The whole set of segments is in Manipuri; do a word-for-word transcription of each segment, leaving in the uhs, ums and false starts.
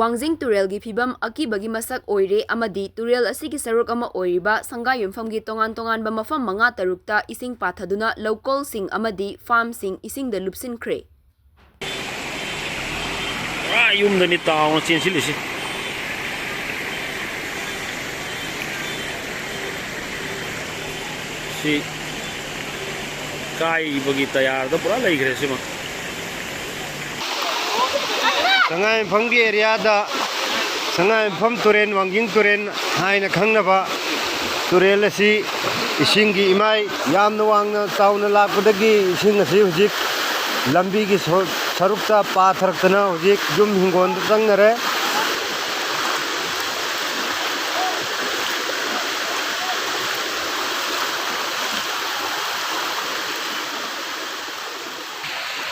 ꯋꯥꯡꯖꯤꯡ ꯇꯨꯔꯦꯜꯒꯤ ꯐꯤꯚꯝ ꯑꯀꯤꯕꯒꯤ ꯃꯁꯛ ꯑꯣꯏꯔꯦ ꯑꯃꯗꯤ ꯇꯨꯔꯦꯜ ꯑꯁꯤꯒꯤ ꯁꯔꯨꯛ ꯑꯃ ꯑꯣꯏꯔꯤꯕ ꯁꯪꯒꯥꯏ ꯌꯨꯝꯐꯝꯒꯤ ꯇꯣꯉꯥꯟ ꯇꯣꯉꯥꯟꯕ ꯃꯐꯝ ꯃꯉꯥ ꯇꯔꯨꯛꯇ ꯏꯁꯤꯡ ꯄꯥꯊꯗꯨꯅ ꯂꯧꯀꯣꯜꯁꯤꯡ ꯑꯃꯗꯤ ꯐꯥꯔꯝꯁꯤꯡ ꯏꯁꯤꯡꯗ ꯂꯨꯞꯁꯤꯟꯈ꯭ꯔꯦ꯫ ꯄꯨꯔꯥ ꯌꯨꯝꯗꯅꯤ ꯇꯥꯎꯅ ꯆꯦꯟꯁꯤꯜꯂꯤꯁꯤ꯫ ꯁꯤ ꯀꯥꯏꯕꯒꯤ ꯇꯌꯥꯔꯗ ꯄꯨꯔꯥ ꯂꯩꯈ꯭ꯔꯦ ꯁꯤꯃ꯫ ꯁꯉꯥꯏꯌꯨꯝꯐꯝꯒꯤ ꯑꯦꯔꯤꯌꯥꯗ ꯁꯉꯥꯏꯌꯨꯝꯐꯝ ꯇꯨꯔꯦꯜ, ꯋꯥꯡꯖꯤꯡ ꯇꯨꯔꯦꯜ ꯍꯥꯏꯅ ꯈꯪꯅꯕ ꯇꯨꯔꯦꯜ ꯑꯁꯤ ꯏꯁꯤꯡꯒꯤ ꯏꯃꯥꯏ ꯌꯥꯝꯅ ꯋꯥꯡꯅ ꯆꯥꯎꯅ ꯂꯥꯛꯄꯗꯒꯤ ꯏꯁꯤꯡ ꯑꯁꯤ ꯍꯧꯖꯤꯛ ꯂꯝꯕꯤꯒꯤ ꯁꯔꯨꯛꯇ ꯄꯥꯊꯔꯛꯇꯅ ꯍꯧꯖꯤꯛ ꯌꯨꯝ ꯍꯤꯡꯒꯣꯜꯗ ꯆꯪꯅꯔꯦ꯫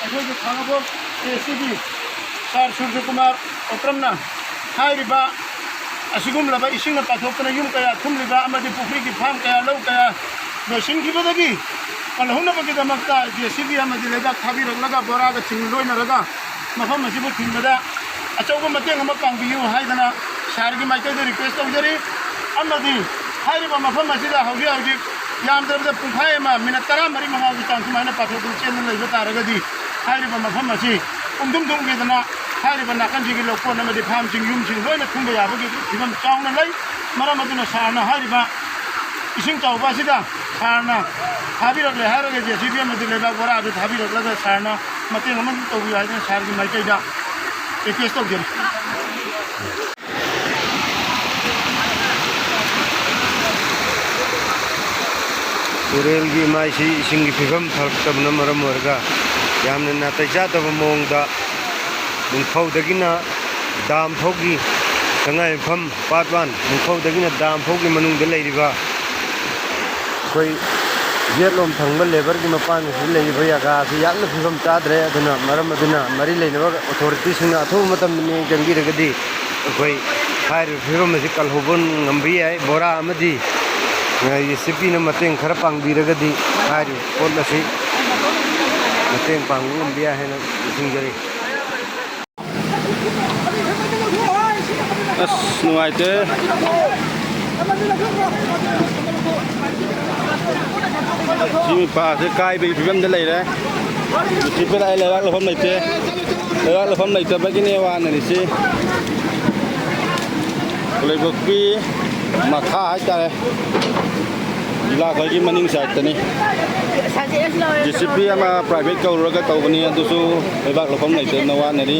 ꯑꯩꯈꯣꯏꯒꯤ ꯈꯥꯉꯕꯣꯛ ꯑꯦ ꯁꯤꯒꯤ ꯁꯥꯔ ꯁꯨꯔꯖꯀꯨꯃꯥꯔ ꯑꯣꯀ꯭ꯔꯝꯅ ꯍꯥꯏꯔꯤꯕ ꯑꯁꯤꯒꯨꯝꯂꯕ ꯏꯁꯤꯡꯅ ꯄꯥꯊꯣꯛꯇꯨꯅ ꯌꯨꯝ ꯀꯌꯥ ꯊꯨꯝꯂꯤꯕ ꯑꯃꯗꯤ ꯄꯨꯈ꯭ꯔꯤꯒꯤ ꯐꯥꯝ ꯀꯌꯥ, ꯂꯧ ꯀꯌꯥ ꯂꯣꯏꯁꯤꯟꯈꯤꯕꯗꯒꯤ ꯀꯜꯍꯧꯅꯕꯒꯤꯗꯃꯛꯇ ꯖꯦ ꯁꯤ ꯕꯤ ꯑꯃꯗꯤ ꯂꯩꯕꯥꯛ ꯊꯥꯕꯤꯔꯛꯂꯒ ꯕꯣꯔꯥꯒ ꯆꯤꯡ ꯂꯣꯏꯅꯔꯒ ꯃꯐꯝ ꯑꯁꯤꯕꯨ ꯊꯤꯡꯕꯗ ꯑꯆꯧꯕ ꯃꯇꯦꯡ ꯑꯃ ꯄꯥꯡꯕꯤꯌꯨ ꯍꯥꯏꯗꯅ ꯁꯥꯔꯒꯤ ꯃꯥꯏꯀꯩꯗ ꯔꯤꯀ꯭ꯋꯦꯁ ꯇꯧꯖꯔꯤ꯫ ꯑꯃꯗꯤ ꯍꯥꯏꯔꯤꯕ ꯃꯐꯝ ꯑꯁꯤꯗ ꯍꯧꯖꯤꯛ ꯍꯧꯖꯤꯛ ꯌꯥꯝꯗ꯭ꯔꯕꯗ ꯄꯨꯡꯈꯥꯏ ꯑꯃ, ꯃꯤꯅꯠ ꯇꯔꯥꯃꯔꯤ ꯃꯉꯥꯒꯤ ꯆꯥꯡ ꯁꯨꯃꯥꯏꯅ ꯄꯥꯊꯣꯛꯇꯨꯅ ꯆꯦꯟꯗꯨꯅ ꯂꯩꯕ ꯇꯥꯔꯒꯗꯤ ꯍꯥꯏꯔꯤꯕ ꯃꯐꯝ ꯑꯁꯤ ꯄꯨꯝꯗꯨꯝ ꯊꯨꯝꯈꯤꯗꯅ ꯍꯥꯏꯔꯤꯕ ꯅꯥꯀꯟꯁꯤꯒꯤ ꯂꯧꯀꯣꯟ ꯑꯃꯗꯤ ꯐꯥꯝꯁꯤꯡ, ꯌꯨꯝꯁꯤꯡ ꯂꯣꯏꯅ ꯊꯨꯝꯕ ꯌꯥꯕꯒꯤ ꯐꯤꯕꯝ ꯆꯥꯎꯅ ꯂꯩ꯫ ꯃꯔꯝ ꯑꯗꯨꯅ ꯁꯥꯔꯅ ꯍꯥꯏꯔꯤꯕ ꯏꯁꯤꯡ ꯆꯥꯎꯕ ꯑꯁꯤꯗ ꯁꯥꯔꯅ ꯊꯥꯕꯤꯔꯛꯂꯦ ꯍꯥꯏꯔꯒ ꯖꯦ ꯁꯤ ꯕꯤ ꯑꯃꯗꯤ ꯂꯩꯕꯥꯛ ꯕꯣꯔꯥ ꯑꯗꯨ ꯊꯥꯕꯤꯔꯛꯂꯒ ꯁꯥꯔꯅ ꯃꯇꯦꯡ ꯑꯃ ꯇꯧꯕꯤꯌꯨ ꯍꯥꯏꯗꯨꯅ ꯁꯥꯔꯒꯤ ꯃꯥꯏꯀꯩꯗ ꯔꯤꯀ꯭ꯋꯦꯁ ꯇꯧꯖꯔꯤ꯫ ꯇꯨꯔꯦꯜꯒꯤ ꯏꯃꯥꯏꯁꯤ ꯏꯁꯤꯡꯒꯤ ꯐꯤꯕꯝ ꯐꯔꯛꯇꯕꯅ ꯃꯔꯝ ꯑꯣꯏꯔꯒ ꯌꯥꯝꯅ ꯅꯥꯇꯩ ꯆꯥꯗꯕ ꯃꯑꯣꯡꯗ ꯅꯤꯡꯐꯧꯗꯒꯤꯅ ꯗꯥꯝ ꯐꯥꯎꯒꯤ ꯁꯉꯥꯏꯌꯨꯝꯐꯝ ꯄꯥꯔꯠ ꯋꯥꯟ, ꯅꯤꯡꯐꯧꯗꯒꯤꯅ ꯗꯥꯝ ꯐꯥꯎꯒꯤ ꯃꯅꯨꯡꯗ ꯂꯩꯔꯤꯕ ꯑꯩꯈꯣꯏ ꯌꯦꯠꯂꯣꯝ ꯊꯪꯕ ꯂꯦꯕꯔꯒꯤ ꯃꯄꯥꯟ ꯑꯁꯤꯗ ꯂꯩꯔꯤꯕ ꯖꯒꯥ ꯑꯁꯤ ꯌꯥꯝꯅ ꯐꯤꯕꯝ ꯆꯥꯗ꯭ꯔꯦ꯫ ꯑꯗꯨꯅ ꯃꯔꯝ ꯑꯗꯨꯅ ꯃꯔꯤ ꯂꯩꯅꯕ ꯑꯣꯊꯣꯔꯤꯇꯤꯁꯤꯡꯅ ꯑꯊꯨꯕ ꯃꯇꯝꯗ ꯃꯤꯠꯌꯦꯡ ꯆꯪꯕꯤꯔꯒꯗꯤ ꯑꯩꯈꯣꯏ ꯍꯥꯏꯔꯤꯕ ꯐꯤꯕꯝ ꯑꯁꯤ ꯀꯜꯍꯧꯕ ꯉꯝꯕ ꯌꯥꯏ꯫ ꯕꯣꯔꯥ ꯑꯃꯗꯤ ꯁꯤ ꯄꯤꯅ ꯃꯇꯦꯡ ꯈꯔ ꯄꯥꯡꯕꯤꯔꯒꯗꯤ ꯍꯥꯏꯔꯤꯕ ꯄꯣꯠ ꯑꯁꯤ ꯃꯇꯦꯡ ꯄꯥꯡꯕ ꯉꯝꯕ ꯌꯥꯏ ꯍꯥꯏꯅ ꯅꯤꯡꯁꯤꯡꯖꯔꯤ꯫ ꯑꯁ, ꯅꯨꯡꯉꯥꯏꯇꯦ꯫ ꯁꯤ ꯃꯄꯥꯁꯦ ꯀꯥꯏꯕꯒꯤ ꯐꯤꯕꯝꯗ ꯂꯩꯔꯦ꯫ ꯁꯤ ꯄꯤꯔꯛꯑꯦ, ꯂꯩꯕꯥꯛ ꯂꯧꯐꯝ ꯂꯩꯇꯦ꯫ ꯂꯩꯕꯥꯛ ꯂꯧꯐꯝ ꯂꯩꯇꯕꯒꯤꯅꯦ ꯋꯥꯅꯔꯤꯁꯤ꯫ ꯂꯩꯕꯛꯄꯤ ꯃꯈꯥ ꯍꯥꯏꯇꯥꯔꯦ꯫ ꯖꯤꯂꯥ ꯈꯣꯏꯒꯤ ꯃꯅꯤꯡ ꯁꯥꯏꯠꯇꯅꯤ꯫ ꯖꯦ ꯁꯤ ꯄꯤ ꯑꯃ ꯄ꯭ꯔꯥꯏꯚꯦꯠ ꯀꯧꯔꯨꯔꯒ ꯇꯧꯕꯅꯤ, ꯑꯗꯨꯁꯨ ꯂꯩꯕꯥꯛ ꯂꯧꯐꯝ ꯂꯩꯇꯗꯅ ꯋꯥꯅꯔꯤ꯫